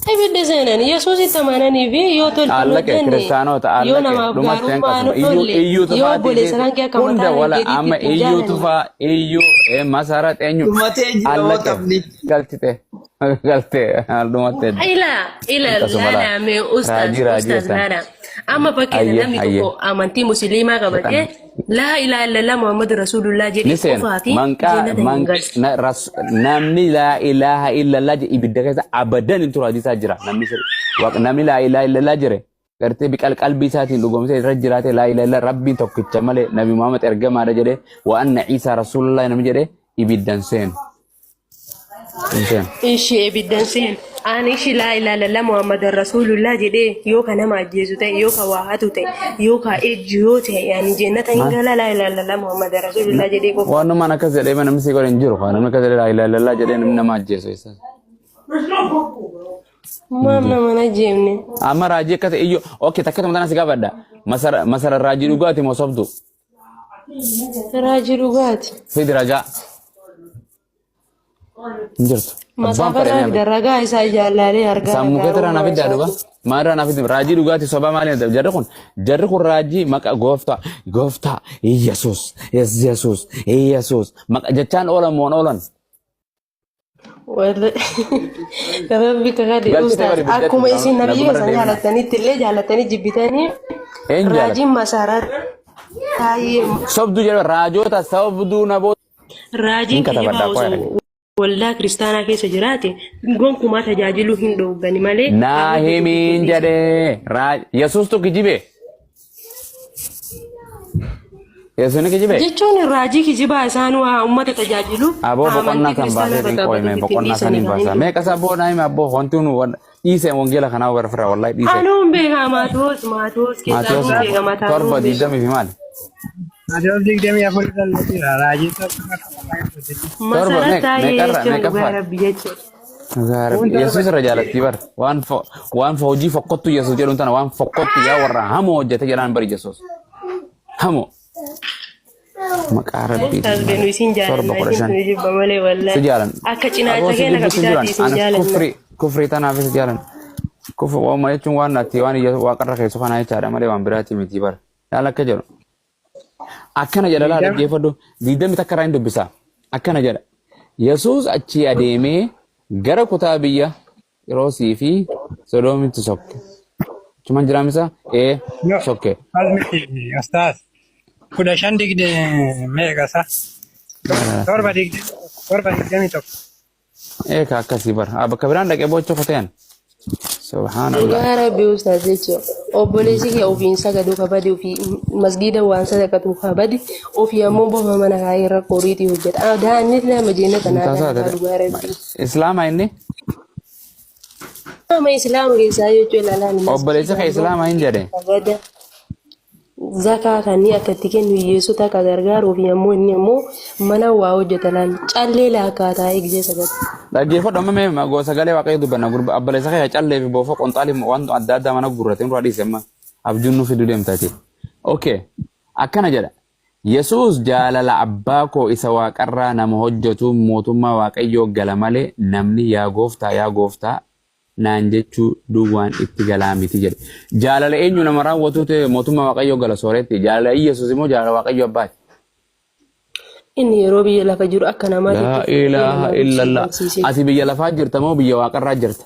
Ibidda seenan Yesuusitti amananii fi yoo tolfan Allaqe hojjenne kiristaanota yoo allaqe namaaf dhumatti gaarummaa hanqasuma nu iyyuu tolle iyyuu yoo tufaatii obboleessa fi kan kee akka hunda mataa wala keetiitti amma ittiin iyyuu jaalanne. tufaa iyyuu masara xeenyu Dhumatee jira hoo allaqe taphni. galchite galte dhumatte Ila ila akkasuma laa laala mee ustaaz raajii raajii ustaaz jettan laala amma fakkeenya ayye namni ayye tokko amantii musliimaa qabatee fixan laa ilaaha illallah Muhammadu Rasuulullah ni jedhe seena qofaa fi manqaa jannata hin man galchu. na, ras, namni laa ilaaha illallah jedhe ibidda keessa abadan hin turu hadiisaa jira namni sirri Waaq- namni laa ilaaha illallah jedhe gartee biqal qalbii isaatiin dhugoomsee irra jiraate laa ilaaha illallah rabbiin tokkicha malee nabi Muhammad ergamaadha jedhe wa anna Iisaa rasuulullah namni jedhe ibiddan seenu hin seenu. Ishi ibiddan seen ani ishi laa ilaaha illallah Muhammadan Rasuulullah jedhee yoo ka nama ajjeesu ta'e yoo ka waa hatu ta'e yoo ka ejju yoo ta'e yaani jannata hin Maal? gala laa ilaaha illallah Muhammadan Rasuulullah jedhee qofa. Waanuma akkas jedhee namni si godhe hin jiru. Namni akkas jedhee laa ilaaha illallah jedhee namni nama ajjeesu eessa? Maaf nama hin ajjeefne. Amma raajii akka ta'e iyyuu okay takka tana si gaafadha. Masara masara raajii dhugaati moo sobdu? Raajii dhugaati. Fidi ragaa. Hin jirtu. Abbaan Masaafa fedhe irraa ni fida ragaa isaa jaalaalee argaa Sammuu keetirraa na gaarummaa fiddaa dhugaa. isaati. Maalirraa na fiddi? Raajii dhugaati sobaa maali? Jarri kun jarri kun raajii maqa gooftaa gooftaa Iyyasuus Iyyasuus Iyyasuus maqa jechaan oolan moon oolan. Warri rabbi kakadhe Galchite ustaaz bari biddatti akkuma isin nabiyyi naguma irra keessan deemna. jaalattanitti illee jaalatanii jibbitanii Eenyu jaalata? raajiin masarat taayee Sobduu jedhama raajoota sobduu naboota. raajiin Hin kijibaa katabadhaa qoya osoo dhage. waldaa kiristaanaa keessa jiraate gonkumaa tajaajiluu hin dhooggani malee Naa haa hojjetu himiin hin dhiisan. jedhee Yesuustu kijibe. Yesuus ni kijibe. Jechuun raajii kijibaa isaan waa uummata tajaajilu Aboo haa boqonnaa amantii kan kiristaanaa baasee bakka qoyme bakka ittiin boqonnaa dhiisanii saniin kan hin baasa. Meeqa isaa boo naa hime abboo wanti nu dhiise wangeela kanaa gara firraa wallahi dhiise. Anuun beeka Maatewos Maatewos keessaa Maatiyos anuun beeka mataa torba anuun beeka. digdamii fi maali? Maatewos 24 irra illee jira. Raajii torba Torba Masarat meeqa taayee meeqarra jechuun dhugaa meeqaffaa? rabbi jechuudha. Dhugaa Kun Rabbi. torba Yesuus irra jaalatti bar waan waan hojii fokkottu Yesuus jedhuun tana waan fokkottu yaa warra hamoo hojjete jedhaan bari Yesuus. Hamoo. Maqaa Rabbiitiin Ustaaz benu malee. isin Torba jaalanna kudha isin shan. nu jibba malee Si wallahi. jaalan. Akka Aboo cinaacha si keenya jibbu ka si jiran. bitaatti isin Ani jaalanna. kufrii kufrii tanaaf si jaalan. Kufri waanuma jechuun waan ati waan waaqarra keessu kana jechaadha malee waan biraati miti bara. Laala akka jedhu. Akkana jedha laa digdama dhaggeeffadhu. Digdami takka irraa hin dubbisa. Akkana jedha. Yesuus achii adeemee gara kutaa biyya Xiroosii fi Sodoomitti sokke. Achumaan jiraamisa? Ee No, sokke. as miti ustaaz. 15 digde meeqa isa? Torba digde torba 21. Ee ka akkasii bara. Ah, Bakka biraan dhaqee boocha kuteen. Subhaanallah. Dhugaa rabbi ustaaz jechuun obboleessi kee ofiin sagaduu kabadi ofii masgiida waan sadaqatu kabadi ofii ammoo bofa mana kaayee irra qoriitii hojjeta. Ah, Daa'imni nama jeena tanaa Taasaa dalagaa ta'e. dhugaa rabbi. Islaama inni? Nama islaama keessaa jechuun ilaalaan Obboleessi masgiida kee islaama hin jedhe. sagada zakaa kanneen akka itti kennu hiyyeessota akka gargaaruuf yommuu inni immoo mana waa hojjeta laal callee laakaa taa'ee gisee sagada. Dhaggeeffadhu amma mee gosa sagalee waaqayyo dubbanna gurba obboleessa kee callee fi boofa qonxaalii waan adda addaa mana gurrate nurraa dhiise amma abjuun nu fiduu deemtaati. Okay. Akkana jedha. Yesuus jaalala abbaa koo isa waaqarraa nama hojjetuun mootummaa waaqayyoo gala malee namni yaa gooftaa yaa gooftaa naan jechuu duwwaan itti galaa miti jedhe. Jaalala eenyu nama raawwatuutu mootummaa waaqayyoo gala sooretti. Jaalala Iyyasuus immoo jaalala waaqayyo abbaati. Inni yeroo biyya lafa jiru akka namaatti Laa itti fufee ilaaha nama ibsuu illallah. barsiisee. Ati biyya lafaa jirta moo biyya waaqarraa jirta?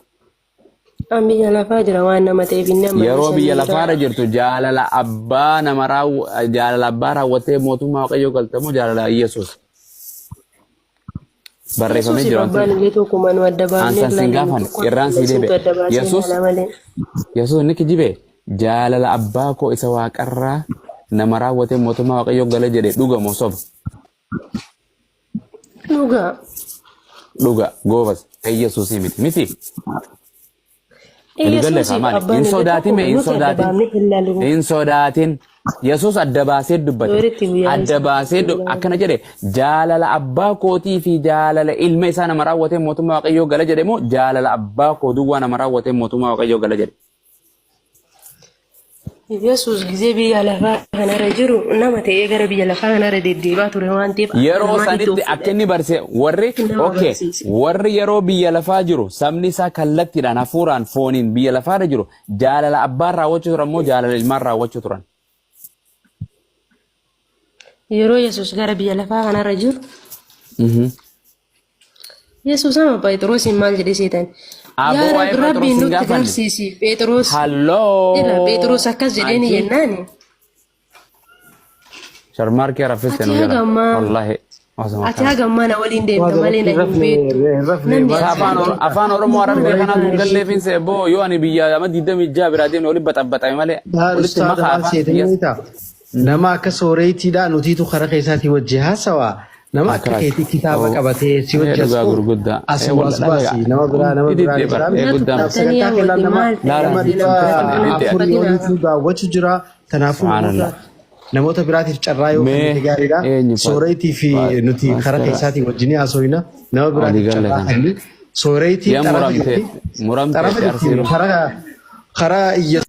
An biyya lafaa jira waan nama ta'eef inni amma Yeroo biyya samii irra lafaarra jirtu jaalala abbaa nama jaalala abbaa raawwattee mootummaa waaqayyoo galta moo jaalala Iyyasuus? Barreeffamee Yesuusiif jira wanti abbaan illee tokkuma nu adda baafnee Ansan sin ilaalle nu gaafan tokko irraan sii isintu deebi'e. adda baasee Yesuus ilaala malee. Yesuus inni kijibe jaalala abbaa koo isa waaqarraa nama raawwatee mootummaa waaqayyoo gala jedhe dhuga moo soba? Dhugaa. Dhuga goobas kan Yesuusii miti miti. Walii galle kaa Yesuusiif maali? abbaan Hin illee sodaatin tokkuma mee hin nuti adda sodaatin. baafnee hin ilaallu. Hin sodaatin. Yesuus adda baasee dubbate. Walitti guyyaa Adda isa baasee akkana jedhe jaalala abbaa kootii fi jaalala ilma isaa nama raawwatee mootummaa waaqayyoo gala jedhe moo jaalala abbaa koo duwwaa nama raawwatee mootummaa waaqayyoo gala jedhe. Yesuus gizee biyya lafaa kanarra jiru nama ta'ee gara biyya lafaa kanarra deddeebi'aa ture waan ta'eef akka Yeroo namaatti sanitti of akka inni barse warri nama okay barsiise. warri yeroo biyya lafaa jiru sabni isaa kallattiidhaan hafuuraan fooniin biyya lafaarra jiru jaalala abbaan raawwachuu turan moo jaalala ilmaan raawwachuu turan? Yeroo Yesuus gara biyya lafaa kanarra jiru Yesuus ama Phexrosiin maal jedhe seetan? Aboo Yaa waa'ee Rabbi Phexros hin nutti gaafanne. garsiisi Phexros. Halloo. Ila Phexros akkas jedheeni Anchi jennaani. sharmaarkee raffiste Ati nu jala. haga ammaa Wallaahi. Osuma ati kana. haga ammaa na waliin deemta Waaza malee lakki na hin rafne beektu. hin rafne Namni maal ati Afaan argite. Afaan Oromoo Harargee kanaatu hin galleefin seeboo yoo ani biyya ama 26 biraa deemne walitti baxaxaxame malee Maal walitti ustaada makaa maal afaan seetanii biyya. beektaa? Nama akka sooreetiidha nutiitu karaa keessaatii wajji haasawaa. Nama akka Akkas. keetii kitaaba Oh. qabatee si Ee wajji dhugaa as gurguddaa. Ee asuma walla as baasi dhagaa. nama biraa nama Hundi biraa diddee bar. jira. Ee Na guddaan. Kanaaf tuffatanii sagantaa kennaan hawwate nama maal Laala nama ta'e hin dhibba tuffanne na diddee afurii tuffatina. oliitu daawwachuu jira. Kanaafuu namoota Subhaanallah. namoota biraatiif carraa yoo Mee kennite gaariidha. eenyu fa Sooreetii fi nuti karaa paastara keessaatiin wajjin haasofna. Nama walii biraatiif galle carraa kana. kenni. Sooreetiin Yaa xarafa muramtee jirti. muramtee Xarafa jirti arsiiru. karaa karaa iyya.